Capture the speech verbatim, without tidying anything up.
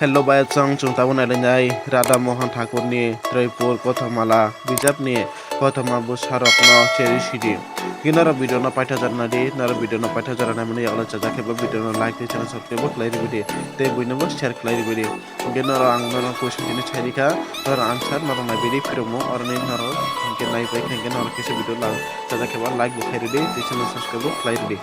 Hello bai chwng chwng tabuk nailainai Radha Mohan Thakurni Traipur Kothomala bijapni kothoma bwsarokno cherwi sidi. Khe norok video no paithajarnai di, norok video no paithajarnai mani yakla chajak khe bo video no like tei channel subscribe bo khlai rwdi tei buino bo share khlai rwdi. Hwnkhe norok ang norok question tini sai rikha, norok answer norok naibaidi phirokmo oroni norok hwnkhe naipai khe hwnkhe norok kisa video lang chajak khe bo like bo khlai rwdi tei channel subscribe bo khlai rwdi.